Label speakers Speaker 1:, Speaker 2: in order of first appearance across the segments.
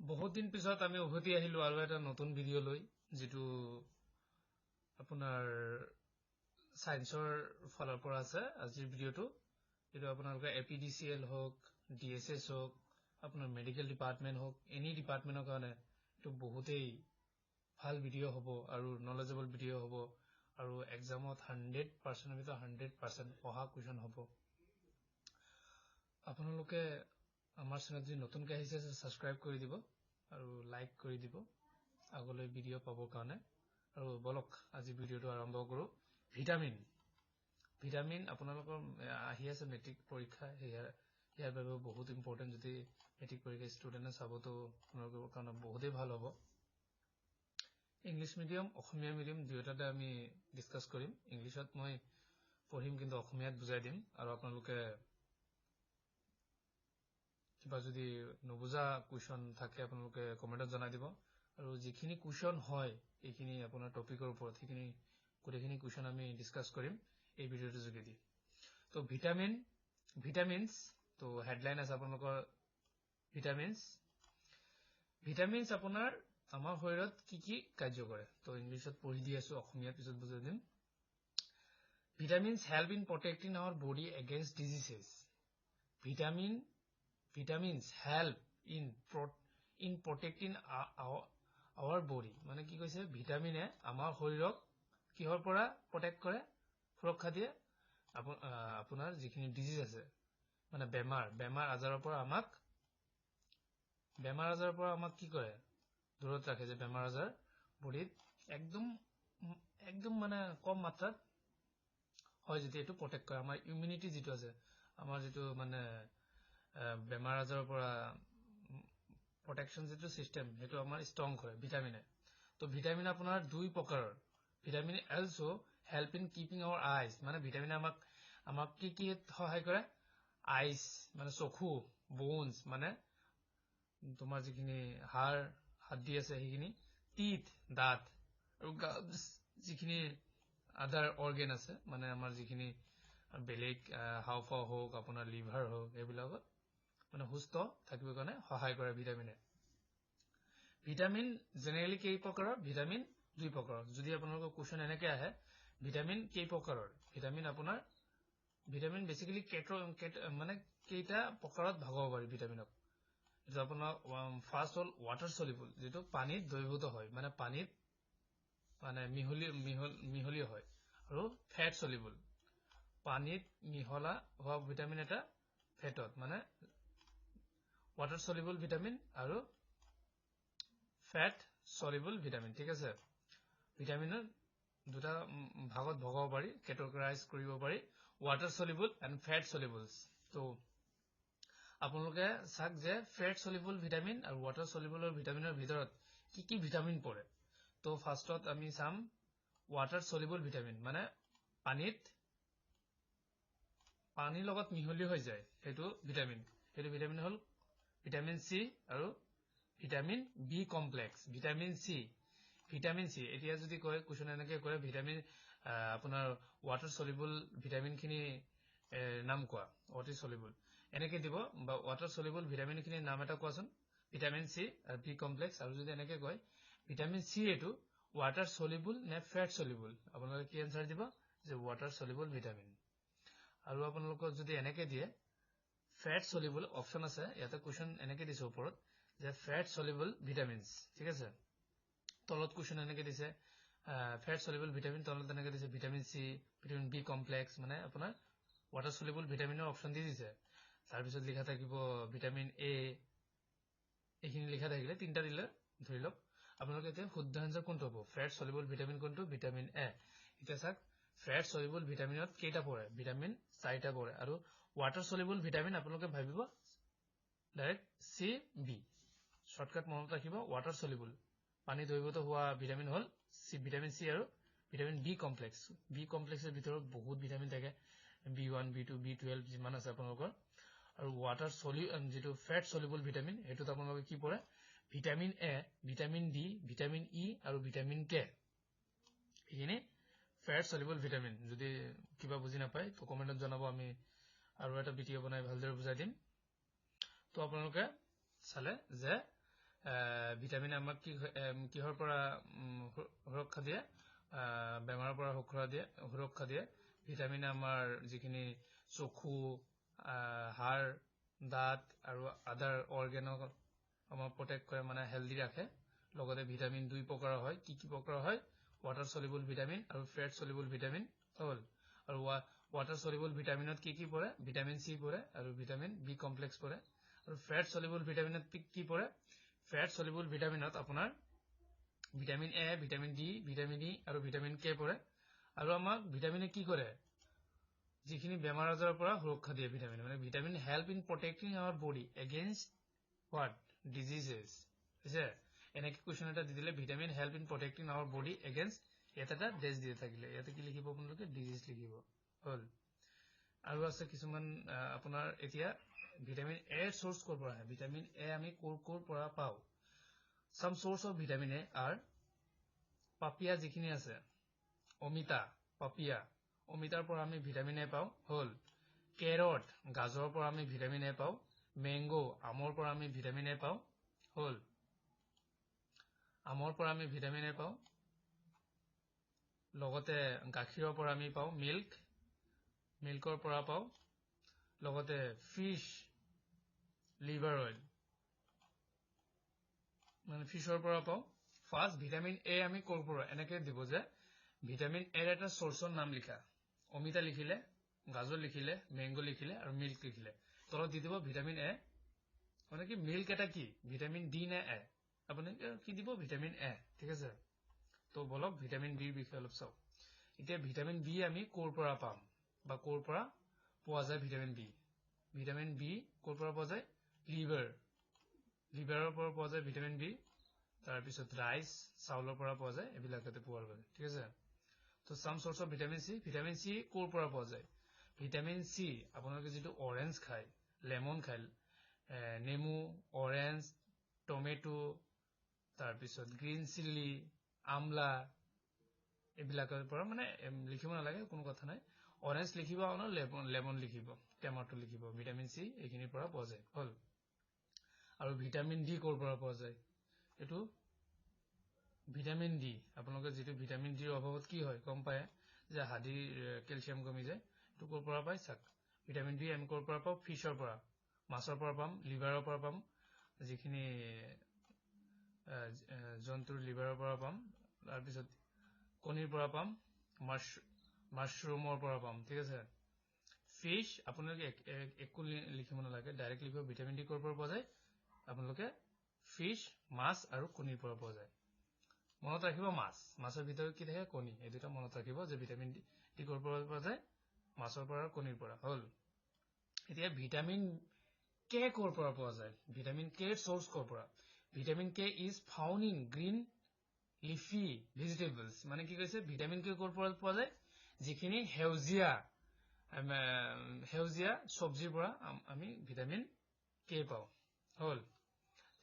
Speaker 1: বহুত দিন পিছত আমি উভতি আহিলো আৰু এটা নতুন ভিডিঅ' লৈ, যিটো আপোনাৰ চায়েন্সৰ ফালৰ পৰা আছে। আজিৰ ভিডিঅ'টো এইটো আপোনালোকে এপিডিচিএল হওক, ডিএছএছ হওক, আপোনাৰ মেডিকেল ডিপাৰ্টমেণ্ট হওক, এনি ডিপাৰ্টমেণ্টৰ কাৰণে এইটো বহুতেই ভাল ভিডিঅ' হ'ব আৰু নলেজেবল ভিডিঅ' হ'ব আৰু এক্সামত 100%ৰ ভিতৰত 100% অহা কুৱেশ্যন হ'ব। আপোনালোকে আমাৰ চেনেল যদি নতুনকৈ আহিছে, ছাবস্ক্ৰাইব কৰি দিব আৰু লাইক কৰি দিব আগলৈ ভিডিঅ' পাবৰ কাৰণে। আৰু বলক, আজি ভিডিঅ'টো আৰম্ভ কৰোঁ। ভিটামিন আপোনালোকৰ আহি আছে মেট্ৰিক পৰীক্ষা, সেয়া ইয়াৰ বাবে বহুত ইম্পৰ্টেণ্ট। যদি মেট্ৰিক পৰীক্ষা ষ্টুডেণ্টে চাবতো আপোনালোকৰ কাৰণে বহুতেই ভাল হ'ব। ইংলিছ মিডিয়াম, অসমীয়া মিডিয়াম দুয়োটাতে আমি ডিছকাছ কৰিম। ইংলিছত মই পঢ়িম, কিন্তু অসমীয়াত বুজাই দিম। আৰু আপোনালোকে কিবা যদি নুবুজা কুৱেশ্যন থাকে, আপোনালোকে কমেণ্টত জনাই দিব। আৰু যিখিনি কুৱেশ্যন হয় এইখিনি আপোনাৰ টপিকৰ ওপৰত, সেইখিনি গোটেইখিনি কুৱেশ্যন আমি ডিছকাছ কৰিম এই ভিডিঅ'টোৰ যোগেদি। তো ভিটামিন, ভিটামিনছ, তো হেডলাইন আছে আপোনালোকৰ ভিটামিনছ। ভিটামিনছ আপোনাৰ আমাৰ শৰীৰত কি কি কাৰ্য কৰে? তো ইংলিছত পঢ়ি দি আছো, অসমীয়াৰ পিছত বুজাই দিম। Vitamins help in protecting our body against diseases. Vitamins help in protecting our body. মানে কি কৈছে? ভিটামিনে আমাৰ শৰীৰক কিহৰ পৰা প্ৰটেক্ট কৰে, সুৰক্ষা দিয়ে? আপোনাৰ যিখিনি ডিজিজ আছে, মানে বেমাৰ আজাৰৰ পৰা আমাক কি কৰে, দূৰত ৰাখে, যে বেমাৰ আজাৰ বডিত একদম একদম মানে কম মাত্ৰাত হয় যদি এইটো প্ৰটেক্ট কৰে। আমাৰ ইমিউনিটি যিটো আছে, আমাৰ যিটো মানে বেমাৰ আজাৰৰ পৰা প্ৰটেকশ্যন যিটো চিষ্টেম, সেইটো আমাৰ ষ্ট্ৰং কৰে ভিটামিনে। তো ভিটামিন আপোনাৰ দুই প্ৰকাৰৰ। Vitamin also help in keeping our eyes, মানে ভিটামিনে আমাক কি কি সহায় কৰে? আইচ মানে চকু, বোনছ মানে তোমাৰ যিখিনি হাড় হাড্ডি আছে সেইখিনি, টিথ দাঁত, আৰু গামছ যিখিনি আদাৰ অৰ্গেন আছে, মানে আমাৰ যিখিনি বেলেগ হাওঁফাওঁ হওক, আপোনাৰ লিভাৰ হওক, এইবিলাকত মানে সুস্থ থাকিবৰ কাৰণে সহায় কৰে ভিটামিনে। ভিটামিন জেনেৰেলি কেই প্ৰকাৰৰ? ভিটামিন দুই প্ৰকাৰৰ। যদি আপোনালোকৰ কুৱেশ্যন এনেকে আহে, ভিটামিন কেই প্ৰকাৰৰ? ভিটামিন আপোনাৰ ভিটামিন বেচিকেলি মানে কেইটা প্ৰকাৰত ভগাব পাৰি ভিটামিনক? এইটো আপোনাৰ ফাৰ্ষ্ট হ'ল ৱাটাৰ চলিবল, যিটো পানীত দ্ৰৱীভূত হয়, মানে পানীত মানে মিহলি মিহলি হয়, আৰু ফেট চলিবল, পানীত মিহলা হোৱা ভিটামিন এটা ফেটত, মানে ৱাটাৰ চলিবল ভিটামিন আৰু ফেট চলিবল ভিটামিন। ঠিক আছে, ভিটামিনৰ দুটা ভাগত ভগাব পাৰি, কেটেগৰাইজ কৰিব পাৰি, water soluble and fat solubles. তো আপোনালোকে চাওক যে ফেট চলিবল ভিটামিন আৰু ৱাটাৰ চলিবলৰ ভিটামিনৰ ভিতৰত কি কি ভিটামিন পৰে। তো ফাৰ্ষ্টত আমি চাম ৱাটাৰ চলিবল ভিটামিন, মানে পানীত পানীৰ লগত মিহলি হৈ যায় সেইটো ভিটামিন। সেইটো ভিটামিন হ'ল ভিটামিন চি আৰু vitamin B complex. Vitamin C, vitamin C এতিয়া যদি কয়, কুৱেশ্যন এনেকে কয়, ভিটামিন আপোনাৰ ৱাটাৰ চলিবল ভিটামিনখিনি নাম কোৱা, ৱাটাৰ চলিবল এনেকে দিব, বা ৱাটাৰ চলিবল ভিটামিনখিনিৰ নাম এটা কোৱাচোন, ভিটামিন চি আৰু বি কমপ্লেক্স। আৰু যদি এনেকে কয় ভিটামিন চি এইটো ৱাটাৰ চলিবল নে ফেট চলিবল, আপোনালোকে কি এনচাৰ দিব? যে ৱাটাৰ চলিবল ভিটামিন। আৰু আপোনালোকক যদি এনেকে দিয়ে ফেট চলিবল, অপশ্যন আছে ইয়াতে, কুৱেশ্যন এনেকে দিছে ওপৰত যে ফেট চলিবল ভিটামিনছ, ঠিক আছে, তলত কুৱেশ্যন এনেকে দিছে ফেট চলিবল ভিটামিন, তলত এনেকে দিছে vitamin C, vitamin B complex, মানে আপোনাৰ ৱাটাৰ চলিবল ভিটামিনৰ অপশ্যন দি দিছে। তাৰপিছত লিখা থাকিব ভিটামিন এ, এইখিনি লিখা থাকিলে তিনিটা দিলে ধৰি লওক আপোনালোকে এতিয়া শুদ্ধ এনচাৰ কোনটো হ'ব? ফেট চলিবল ভিটামিন কোনটো? Vitamin A. এতিয়া চাওক, ফেট চলিবল ভিটামিনত কেইটা পৰে? ভিটামিন চাৰিটা পৰে। আৰু ৱাটাৰ চলিবল ভিটামিন আপোনালোকে ভাবিব ডাইৰেক্ট চি বি, শ্বৰ্টকাট মনত ৰাখিব, ৱাটাৰ চলিবল পানী দ্ৰৱীভূত হোৱা ভিটামিন হ'ল চি, ভিটামিন চি আৰু ভিটামিন বি কমপ্লেক্স। বি কমপ্লেক্সৰ ভিতৰত বহুত ভিটামিন থাকে, B1, B2, B12 যিমান আছে আপোনালোকৰ। আৰু ৱাটাৰ চলি যিটো ফেট চলিবল ভিটামিন, সেইটোত আপোনালোকে কি পৰে? Vitamin A, vitamin D, vitamin E আৰু ভিটামিন কে, এইখিনি ফেট চলিবল ভিটামিন। যদি কিবা বুজি নাপায় তো কমেণ্টত জনাব, আমি আৰু এটা ভিডিঅ' বনাই ভালদৰে বুজাই দিম। তো আপোনালোকে চালে যে ভিটামিনে আমাক কি কিহৰ পৰা সুৰক্ষা দিয়ে? বেমাৰৰ পৰা সুৰক্ষা দিয়ে। ভিটামিনে আমাৰ যিখিনি চকু, হাড়, দাঁত আৰু আদাৰ অৰ্গেনক আমাক প্ৰটেক্ট কৰে, মানে হেল্ডি ৰাখে। লগতে ভিটামিন দুই প্ৰকাৰৰ হয়। কি কি প্ৰকাৰৰ হয়? ৱাটাৰ চলিবল ভিটামিন আৰু ফেট চলিবল ভিটামিন হ'ল। আৰু ৱাটাৰ চলিবল ভিটামিনত কি কি পৰে? ভিটামিন চি পৰে আৰু ভিটামিন বি কমপ্লেক্স পৰে। আৰু ফেট চলিবল ভিটামিনত কি পৰে? ফেট চলিবল ভিটামিনত আপোনাৰ vitamin A, vitamin D, vitamin E আৰু ভিটামিন কে পৰে। আৰু আমাক ভিটামিনে কি কৰে? যিখিনি বেমাৰ আজাৰৰ পৰা সুৰক্ষা দিয়ে ভিটামিন, মানে vitamin help in protecting our body against what? Diseases. হৈছে এনেকে কুৱেশ্যন এটা দি দিলে vitamin help in protecting our body against, ইয়াতে এটা ডেছ দি থাকিলে ইয়াতে কি লিখিব আপোনালোকে? ডিজিজ লিখিব। হ'ল। আৰু আছে কিছুমান আপোনাৰ এতিয়া ভিটামিন এৰ চ'ৰ্চ ক'ৰ পৰা আহে? ভিটামিন এ আমি ক'ৰ ক'ৰ পৰা পাওঁ? Some source of vitamin A are papaya যিখিনি আছে, অমিতা, পাপিয়া, অমিতাৰ পৰা আমি ভিটামিন এ পাওঁ। হ'ল। কেৰট, গাজৰৰ পৰা আমি ভিটামিন এ পাওঁ। মেংগ', আমৰ পৰা আমি ভিটামিন এ পাওঁ। হ'ল। আমৰ পৰা আমি ভিটামিন এ পাওঁ। লগতে গাখীৰৰ পৰা আমি পাওঁ, মিল্ক, মিল্কৰ পৰা পাওঁ। লগতে ফিছ, লিভাৰ অইল, মানে ফিছৰ পৰা পাওঁ। ফাৰ্ষ্ট ভিটামিন এ আমি ক'ৰ পৰা? এনেকে দিব যে ভিটামিন এৰ এটা চ'ৰ্চৰ নাম লিখা। অমিতা লিখিলে, গাজৰ লিখিলে, মেংগ' লিখিলে আৰু মিল্ক লিখিলে, তলত দি দিব ভিটামিন এ, মানে কি মিল্ক এটা কি ভিটামিন ডি নে এ? আপুনি কি দিব? Vitamin A. ঠিক আছে। তো বলক ভিটামিন বিৰ বিষয়ে অলপ চাওঁ। এতিয়া ভিটামিন বি আমি ক'ৰ পৰা পাম বা ক'ৰ পৰা পোৱা যায় ভিটামিন বি? ভিটামিন বি ক'ৰ পৰা পোৱা যায়? লিভাৰ, লিভাৰৰ পৰা পোৱা যায় ভিটামিন বি। তাৰপিছত ৰাইচ, চাউলৰ পৰা পোৱা যায়, এইবিলাকতে পোৱা যায়। ঠিক আছে। তো some source of vitamin C. Vitamin C ক'ৰ পৰা পোৱা যায়? ভিটামিন চি আপোনালোকে যিটো অৰেঞ্জ খায়, লেমন খায়, নেমু, অৰেঞ্জ, টমেটো, তাৰপিছত গ্ৰীণ চিলি, আমলা, এইবিলাকৰ পৰা, মানে লিখিব নালাগে, কোনো কথা নাই। অৰেঞ্জ লিখিব, আপোনাৰ লেমন লিখিব, টেমাটো লিখিব, ভিটামিন চি এইখিনিৰ পৰা পোৱা যায়। হ'ল। আৰু ভিটামিন ডি ক'ৰ পৰা পোৱা যায়? এইটো ভিটামিন ডি, আপোনালোকে যিটো ভিটামিন ডিৰ অভাৱত কি হয় গম পায় যে হাড়িৰ কেলচিয়াম কমি যায়, এইটো ক'ৰ পৰা পায়? চাক, ভিটামিন ডি আমি ক'ৰ পৰা পাওঁ? ফিছৰ পৰা, মাছৰ পৰা পাম, লিভাৰৰ পৰা পাম, যিখিনি জন্তুৰ লিভাৰৰ পৰা পাম, তাৰপিছত কণীৰ পৰা পাম, মাছৰুমৰ পৰা পাম। ঠিক আছে। ফিছ আপোনালোকে একো লিখিব নালাগে, ডাইৰেক্ট লিখিব ভিটামিন ডি ক'ৰ পৰা পোৱা যায়? আপোনালোকে ফিছ, মাছ আৰু কণীৰ পৰা পোৱা যায়। মনত ৰাখিব মাছ, মাছৰ ভিতৰত কি থাকে? কণী। এই দুটা মনত ৰাখিব যে ভিটামিন ডি ক'ৰ পৰা পোৱা যায়? মাছৰ পৰা, কণীৰ পৰা। হ'ল। এতিয়া ভিটামিন কে ক'ৰ পৰা পোৱা যায়? ভিটামিন কে চ'ৰ্চ ক'ৰ পৰা? Vitamin K is found in green leafy vegetables. মানে কি কৈছে? ভিটামিন কে ক'ৰ পৰা পোৱা যায়? যিখিনি সেউজীয়া সেউজীয়া চব্জিৰ পৰা আমি ভিটামিন কে পাওঁ। হ'ল।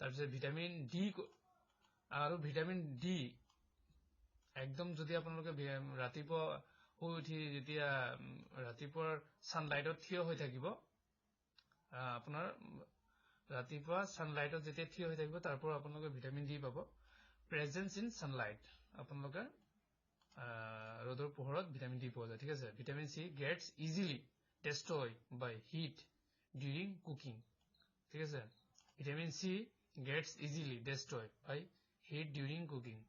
Speaker 1: তাৰপিছত ভিটামিন ডি আৰু ভিটামিন ডি একদম যদি আপোনালোকে ৰাতিপুৱা শুই উঠি যেতিয়া ৰাতিপুৱাৰ ছানলাইটত থিয় হৈ থাকিব, আপোনাৰ ৰাতিপুৱা ছানলাইটত যেতিয়া থিয় হৈ থাকিব, তাৰ পৰা আপোনালোকে ভিটামিন ডি পাব। প্ৰেজেঞ্চ ইন ছানলাইট, আপোনালোকে ৰ'দৰ পোহৰত ভিটামিন ডি পোৱা যায়। ঠিক আছে। Vitamin C gets easily destroy by heat during cooking. ঠিক আছে। Vitamin C gets easily destroy by heat during cooking.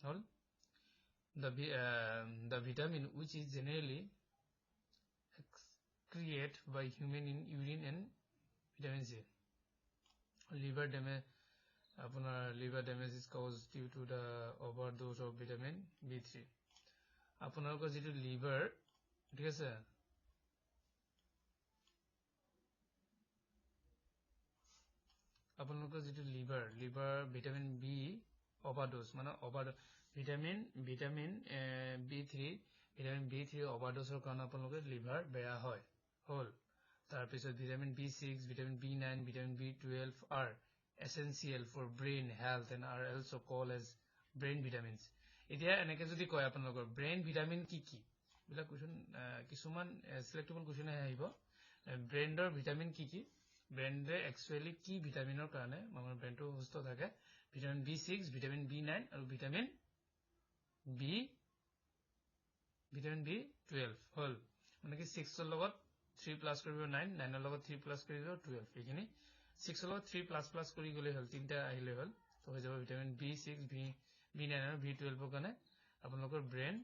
Speaker 1: হ'ল। The vitamin which is generally excreted by human in urine and vitamin C. Liver damage, আপোনাৰ liver damage is caused due to the overdose of vitamin B3. আপোনালোকৰ যিটো liver, ঠিক আছে, আপোনালোকৰ যিটো liver vitamin B overdose, মানে over vitamin B3, vitamin B3 অভাৰড'জৰ কাৰণে আপোনালোকৰ লিভাৰ বেয়া হয়। হ'ল। তাৰপিছত vitamin B6, vitamin B9, vitamin B12 are essential for brain health and are also called as brain vitamins. এতিয়া এনেকে যদি কয় আপোনালোকৰ ব্ৰেইন ভিটামিন কি কি, এইবিলাক কুৱেশ্যন কিছুমান চিলেক্টেবল কুৱেশ্যন আহিব। ব্ৰেইনৰ ভিটামিন কি কি? ব্ৰেইনে একচুৱেলি কি ভিটামিনৰ কাৰণে আমাৰ ব্ৰেইনটো সুস্থ থাকে? Vitamin B6, vitamin B9 আৰু ভিটামিন B12 হ'ল। মানে কি 6ৰ লগত 3 প্লাছ কৰিব 9, 9ৰ লগত 3 প্লাছ কৰিব 12। এইখিনি 6ৰ লগত 3 প্লাছ প্লাছ কৰি গ'লেই হ'ল, তিনিটা আহিলেই হ'ল, তো হৈ যাব ভিটামিন B6, B9 আৰু B12ৰ কাৰণে আপোনালোকৰ ব্ৰেইন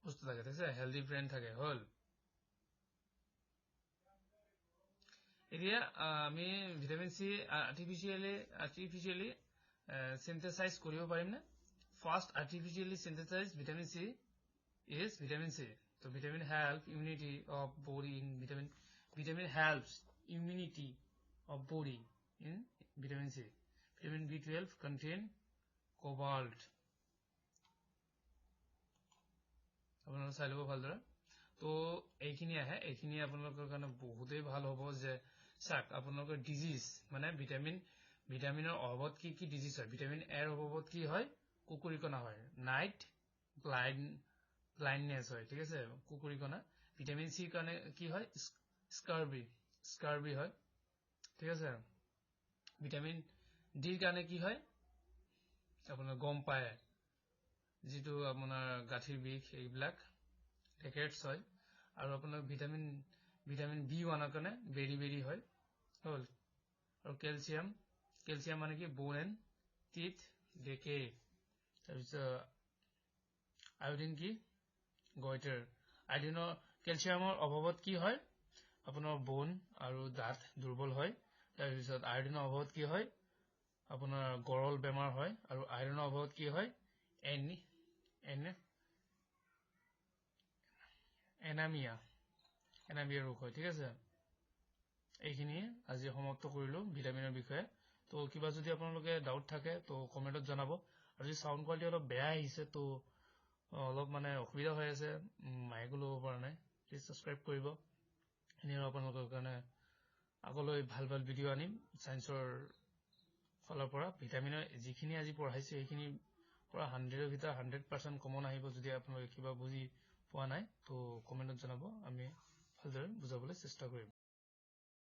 Speaker 1: সুস্থ থাকে, ঠিক আছে, হেল্ডি ব্ৰেইন থাকে। হ'ল, এতিয়া আমি ভিটামিন চি আৰ্টিফিচিয়েলি চিন্থেচাইজ কৰিব পাৰিম নে? First artificially synthesize vitamin C is vitamin C. তো vitamin help immunity of body in vitamin helps immunity of body in vitamin C. Vitamin B12 contain cobalt. আপোনালোকে চাই ল'ব ভালদৰে। তো এইখিনি আহে, এইখিনি আপোনালোকৰ কাৰণে বহুতেই ভাল হ'ব যে চাওক আপোনালোকৰ ডিজিজ মানে ভিটামিনৰ অভাৱত কি কি ডিজিজ হয়। ভিটামিন এৰ অভাৱত কি হয়? কুকুৰীকণা হয়, নাইট ব্লাইণ্ডনেছ হয়, ঠিক আছে, কুকুৰীকণা। ভিটামিন চিৰ কাৰণে কি হয়? স্কাৰ্বি হয়, ঠিক আছে। ভিটামিন ডিৰ কাৰণে কি হয় আপোনাৰ গম পায়, যিটো আপোনাৰ গাঁঠিৰ বিষ এইবিলাক ৰিকেটছ হয়। আৰু আপোনাৰ ভিটামিন B1ৰ কাৰণে বেৰি বেৰি হয়, হ'ল। আৰু কেলচিয়াম মানে কি বোন এণ্ড টিথ ডেকে। তাৰপিছত আয়োডিন কি গইটাৰ। আয়োডিনৰ কেলচিয়ামৰ অভাৱত কি হয়? আপোনাৰ বোন আৰু দাঁত দুৰ্বল হয়। তাৰপিছত আয়োডিনৰ অভাৱত কি হয়? আপোনাৰ গৰল বেমাৰ হয়। আৰু আইৰণৰ অভাৱত কি হয়? এনামিয়া ৰোগ হয়, ঠিক আছে। এইখিনিয়ে আজি সমাপ্ত কৰিলো ভিটামিনৰ বিষয়ে। তো কিবা যদি আপোনালোকে ডাউট থাকে তো কমেণ্টত জনাব। আৰু যদি চাউণ্ড কোৱালিটি অলপ বেয়া আহিছে তো অলপ মানে অসুবিধা হৈ আছে, মাইকো ল'ব পৰা নাই, প্লিজ ছাবস্ক্ৰাইব কৰিব। এনেও আপোনালোকৰ কাৰণে আগলৈ ভাল ভাল ভিডিঅ' আনিম ছায়েন্সৰ ফালৰ পৰা। ভিটামিনৰ যিখিনি আজি পঢ়াইছোঁ সেইখিনি পৰা 100ৰ ভিতৰত 100% কমন আহিব। যদি আপোনালোকে কিবা বুজি পোৱা নাই তো কমেণ্টত জনাব, আমি ভালদৰে বুজাবলৈ চেষ্টা কৰিম।